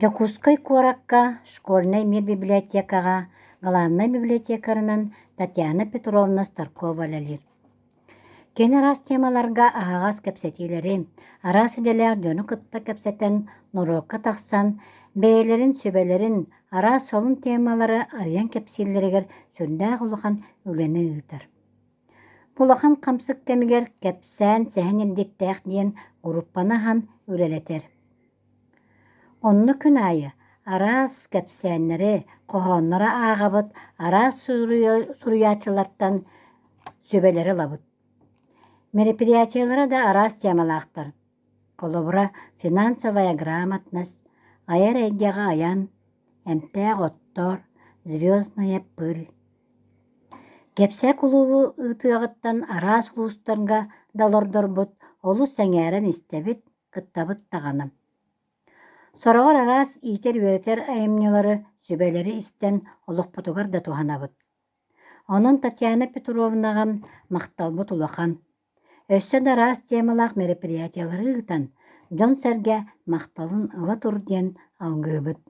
Дьокуускай куоракка Школьный мир библиотекаҕа главнай библиотекарынан Татьяна Петровна Старкова үлэлиир. Кини араас темаларга аһаҕас кэпсэтиилэри, араас идэлээх дьону кытта кэпсэтэн, норуокка тахсан, бэйэлэрин сүбэлэрин, араас солун темалары арыйан кэпсииллэригэр сүрдээх улахан үлэни ыытар. Бу улахан хамсык кэмигэр кэпсээн сэһэн илдьиттээх диэн группаны аһан үлэлэтэр. Онно күн аайы араас кэпсээннэри, хоһооннору ааҕабыт, араас суруйааччылартан сүбэлэри ылабыт. Мероприятиелара да араас темалаахтар. Холобура, финансовая грамотность, айар эйгэҕэ айан, эмтээх оттор, звездная пыль. Кэпсээ кулуубу ыытыаҕыттан араас улуустарга да олордорбут олус сэҥээрэн истэбит, кыттабыт даҕаны. Сороҕор араас иитэр-үөрэтэр айымньылары, сүбэлэри истэн олохпутугар да туһанабыт. Онон Татьяна Петровнаҕа махталбыт улахан. Өссө да араас темалаах мероприятиелары ыытан, дьон-сэргэ махталын ыла тур диэн алгыыбыт.